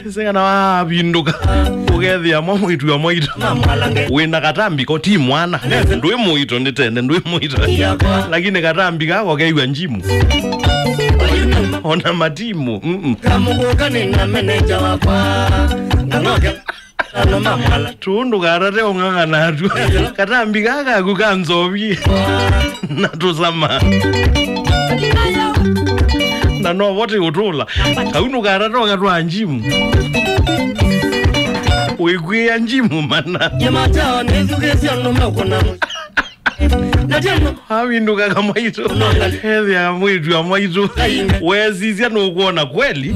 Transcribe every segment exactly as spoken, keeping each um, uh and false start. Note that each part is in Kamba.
Sengana wavindũka, ũkethĩa mo mũitu wa mwaitũ. Wĩna katambi ko ti mwana. Ndwĩ mũito nĩ tene, ndwĩ mũito. Lakini katambi kako kew'a njimu. Ona matimu. Mm-mm. Kamũkũka nĩ na meneja wakwa. Nganoke. Ano mamala. Tũndũ katate ũng'ang'ana atu. Katambi kaka kaku ka nzovi. Na tũsama. Na no vote ũtũla. Kau nũkatatoka twa njimu. Wĩkwĩa njimu mana. Nyama chao nĩthukĩsya nũme ũkũna. Na tena. Awindũkaga mwaitũ. Ethĩaga mwĩtu wa mwaitũ. Wesisya nũkwona kweli.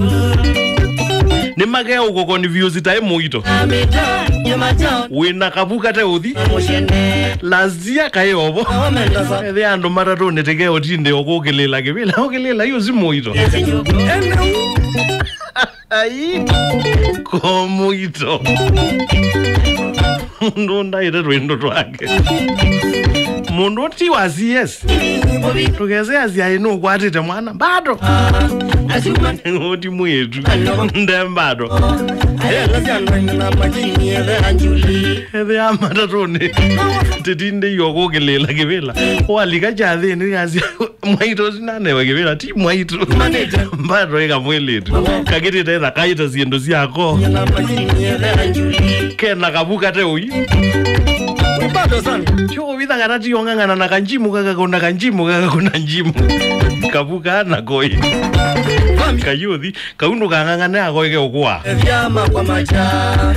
Nĩ make ũko confuse taĩ mũito. Amita, nyama chao. Wĩna kavuka te ũthi. Mũshene. Lazia kaĩ ovo. Awa mendasa. Ethĩa andũ matatũ nĩtĩke ũtinde ũkũkĩlĩla kĩvĩla. Ũkĩlĩla hiyo si mũito. Ai. Ko mũito. Mũndũ ndaĩte twĩndũ twake. Mũndũ ti wa C S. Tũkese asyai nũkwatĩte mwana. Bado. Ũti mwĩtu. Nde bado. Ethĩa matatũnĩ. Tĩtindĩ iyo kũkĩlĩla kĩvĩla. Walika kyathĩnĩ yasya. Mwaitũ ũsu nanewe kĩvĩla, ti mwaitũ. Manager. Mbato ĩka mwĩlĩtu. Kakĩtĩte thakaĩte syĩndũ syako. Nyina machini yethera njuli. Kena kavuka te ũi. Wĩpato sana. Kyo ũvitha kana ti ong'ang'ana na kanjimu kaka kuna kanjimu kaka kuna njimu. Kavuka na koi. Mami. Kayuthi, kaundu kang'ang'ane akoike ũkwa. Vyama kwa macha.